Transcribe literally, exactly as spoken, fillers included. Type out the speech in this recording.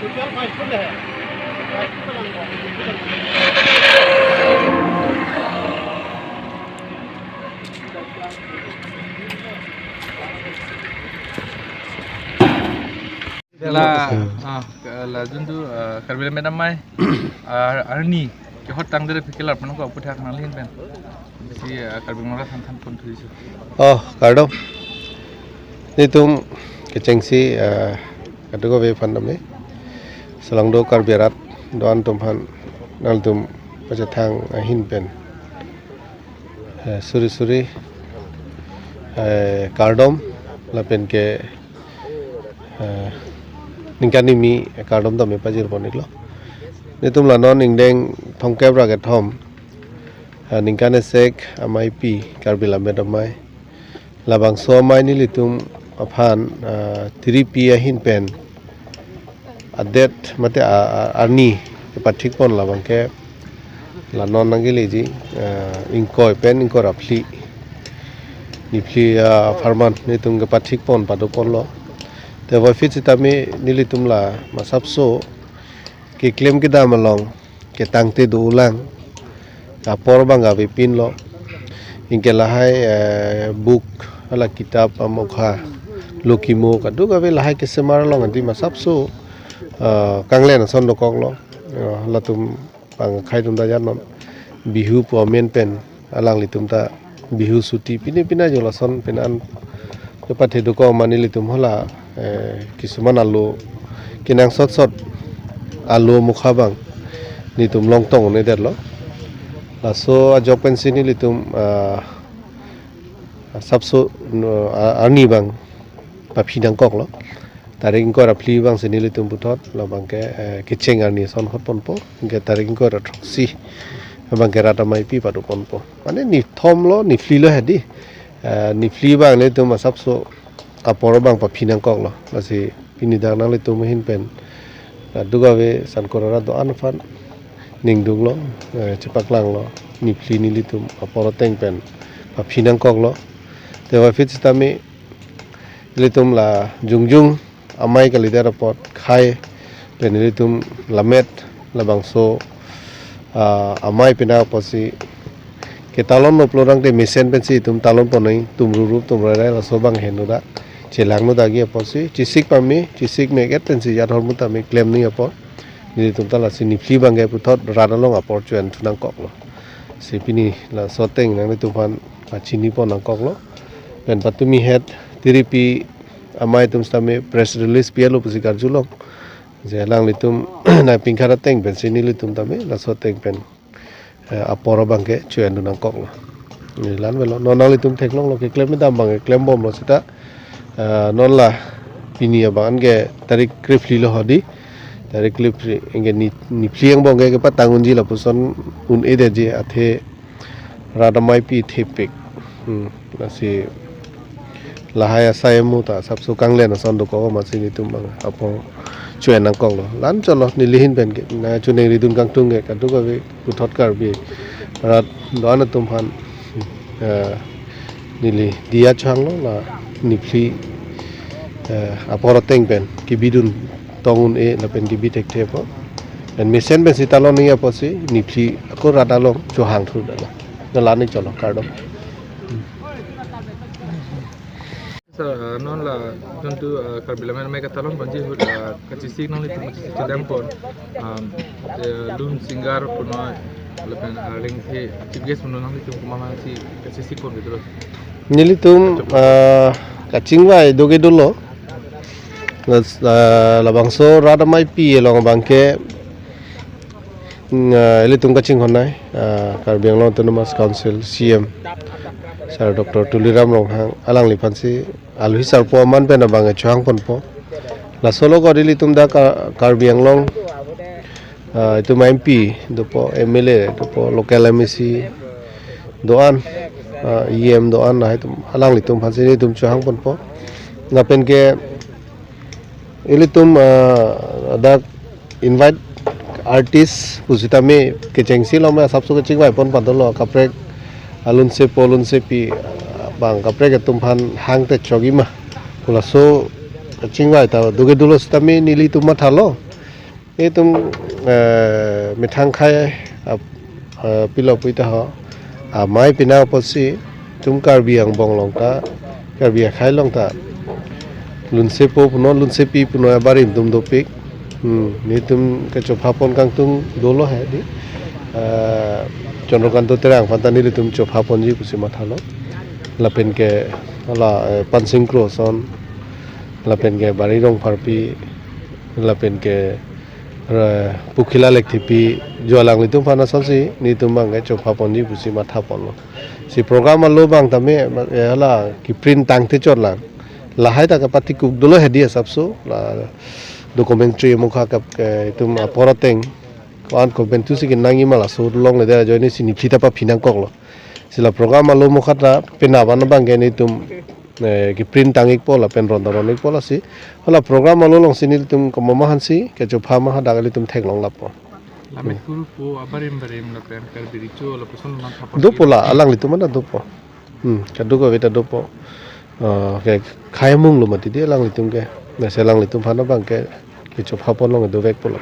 La, ah, ke-, la juntu, ah, Karbi Lammet Amei, ah, arni kehot tangdet aphi kelar pon ko aphuthak nangli ahin pen. Bisi, ah, Karbi Lammet than than pon thuji. Oh, kardom. Nelitum kechengsi, ah, kadokave aphan tame. Selangdo Karbi arat do-an atum aphan nanglitum pachethang ahin pen, eh, suri suri, eh, kardom lapen ke, eh, ningkan kimi kardom tame pajir pon-iklo. Nelitum la non ingdeng thomkep ra kethom, eh, ningkan esek ameipi Karbi Lammet Amei, labangso amei nelitum aphan, ah, tiripi ahin pen adet mate a, a, arni kepathik pon labang ke la non nangkeleji, ah, ingkoi pen ingkoi ra phli niphli, ah, apharman nelitum kepathik pon pado ponlo. Te puvoiphit sitame nelitum la masapso keklem kedam along ketangte do-olang, apor abang kavepinlo. Anke lahai, eh, book, hala kitap amokha, lokimo kadokave lahai kesemar along adi masapso, eh, kanglen ason dokoklo. Eh, latum pangkhai atum ta jat non, Bihu pu amen pen alanglitum ta Bihu chuti pine pine jo lason pen an kepathe dokok ma nelitum hala, eh, kisuman alo kenangsot sot alo mokha abang nelitum longtong un-edetlo. Laso ajok pensi nelitum, ah, sapso, no, a-, arni abang paphi nangkoklo. Tarik ingkoi ra phli abangsi nelitum puthot labang ke, eh, kecheng arni ason hot ponpo. Anke tarik ingkoi ra throksi abang ke rat ameipi pado ponpo. Mane nithom lo, niphli lo hedi. Eh, niphli abang nelitum asapso apor abang paphi nangkoklo. Lasi pini dak nanglitum ahin pen, eh, kadokave Sankor arat do-an aphan ningduklo, eh, chepaklanglo. Niphli nelitum apor ateng pen paphi nangkoklo. Te puvoiphit sitame ilitum la jongjong amei kalidet apot khei pen ilitum lammet labangso, ah, amei pina apotsi ketalon noplo tangte mesen pensi itum talon ponnoi, tum rurup tum rairai laso abang henlo da, chelanglo da gi apotsi chesik pame chesik me-et pensi jat ahormu tame klemnoi apot nelitum ta lasi niphli abang ke puthot rat along apor cho-en thu nangkoklo. Si pini laso ateng nanglitum aphan pachini pon nangkoklo. Pen patumi het tiripi amei atum sitame press release pi-etlo pusi karjulong. Je alanglitum nangpingkhat ateng pensi nelitum tame laso ateng pen, eh, apor abang ke cho-en dun nangkoklo. Neli la-an avelo. Non nanglitum theklonglo keklem kedam abang ke klembomlo seta. Eh, non la pini abang ke tarik krephli lo hedi. Tarik krephli anke ni, niphli angbong ke kepatang unji lapuson un-edetji athe rat ameipi thepik. Hmm, lasi lahai asai amu ta asapso kanglen ason dokok amatsi nelitum abang apor cho-en nangkoklo. La-an chotlo neli ahin pen ke nangchiningri dun kangtung ke kadokave puthot Karbi arat do-an atum aphan, eh, neli diya chohanglo la niphli, eh, apor ateng pen kebi dun tong un-e lapen kebi thekthepo. Pen mesen pensi talon nangji apotsi niphli ako rat along chohang thu dala. La-an chotlo, kardom. Sir, uh, non la juntu, uh, Karbi Lammet Amei katalon ponji ahut, uh, kachesik nanglitum kachesik kedam pon, um, eh, lun singer punoi lapen, uh, arleng the chief guest punoi nanglitum komat ma si kachesik pon gitu. Nelitum, uh, kachingvai do ke dolo. Las-, uh, labangso rat ameipi along abang ke, mm, uh, ilitum kachinghon nei, uh, Karbi Anglong Autonomous Council C M Sir Doctor Tuliram Ronghang alangliphansi alohi sarpo aman pen abang chohang ponpo. Laso lo ko ilitum dak Ka-, Karbi Anglong, ah, itum M P dopo, M L A dopo, local M A C do-an, ah, E M do-an, lahai atum alanglitum aphansi nelitum chohang ponpo. Lapen ke ilitum, ah, dak invite artist pusitame kechengsi lo me asapso kachingvai pon padolo kaprek alunsepo alunsepi, ah, bang kaprek atum aphan hang te chogi ma. Pu laso kachingvai ta do ke dolo sitame nelitum mathalo. Itum, eh, methang akhai, ap-, eh, pilo puita ho. Amei pinang apotsi itum Karbi angbong along ta, Karbi akhai along ta lunsepo punon, lunsepi punon abarim atum dopik. Hmm, nelitum kechopha pon kangtung dolo he di. Eh, Chandrakanta Terang aphan ta nelitum chopha ponji pusi mathalo. Lapen ke hala, eh, Pansing Kro ason, lapen ke Bari Rongpharpi, lapen ke, eh, Pukhila Lekthepi, jo alanglitum aphan asonsi nelitum abang kechopha ponji pusi matha ponlo. Si program alo abang tame, eh, hala keprint tangte chot lang. Lahai ta kapatikuk dolo he di asapso, la documentary mukha kap ke itum apor ateng. Ko-an komantusi kenangji ma laso along le de ajoine si neli ta paphinang koklo. Si la program alo mukha ta penap an abang ke nelitum, eh, keprint tang-ikpo lapen ron ta ron-ikpo lasi. Hala program alo alongsi nelitum komat ma aphansi kechopha ma hadak ilitum theklong lapo. Lamit kuru po abarim barim lapen Karbi Recho lapuson nangthap. Dopo la, alanglitum an ta dopo. Hmm, kadokave ta dopo. Eh, ke khei munglo mati di alanglitum ke. Lasi alanglitum aphan abang ke kechopha pon long dovekpo la.